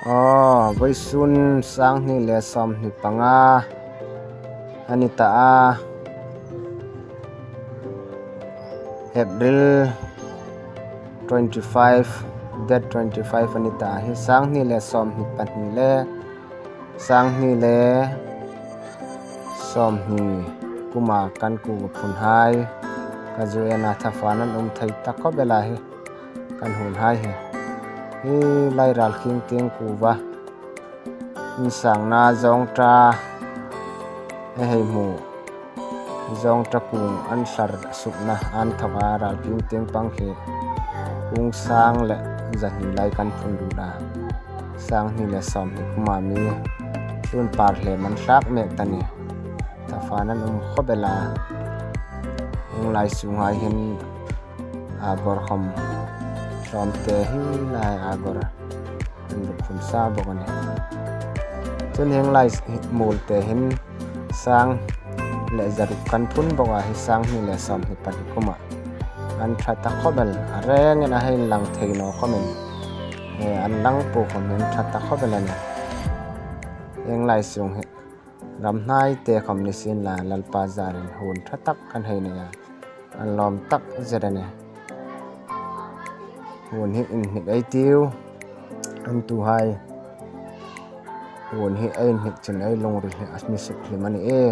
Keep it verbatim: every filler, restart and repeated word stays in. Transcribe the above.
Aw, vawisun sanghni le sawmhni panga a ni ta a. April twenty-five, date twenty-five a ni ta a. Hi sanghni le sawmhni pahni le sanghni le sawmhni kuma kan kuva phunhai. Ka zu ena thafa nan um thei ta khawp el a hi. Kan hunhai hi. Hi lai Ralkhing tieng kuva insangna zawngṭa ei hei hmu. Zawngṭa kung an thlar sukna an thawka Ralkhing tieng pang khi kung sang le zahni lai kan phun lut a. Sanghni le sawmhni kuma mi tun par hle man hlak mek ta ni. Thafa nan um khawp el a. Hieng lai sunghai hin agor khawm hlawmte hi lai agor an lut phun sa bawk a ni. Chun hieng lai muolte hin sang le zaruk kan phun bawk a, hi sanghni le sawmhni pahni kuma an ṭha ta khawp el, a rengin a hei inlang thei naw khawmin, e, an lang po khawm hi an ṭha ta khawp el a ni. Hieng lai sung hi ram hnaite khawm ni sien la, Lalpa zarin hun ṭha tak kan hei nei a, an lawm tak zet a ni. Hun hi inhnik ei tiu, an tuhai. Hun hi ei inhnik chun ei lungril hi a mi suk hlim a ni e.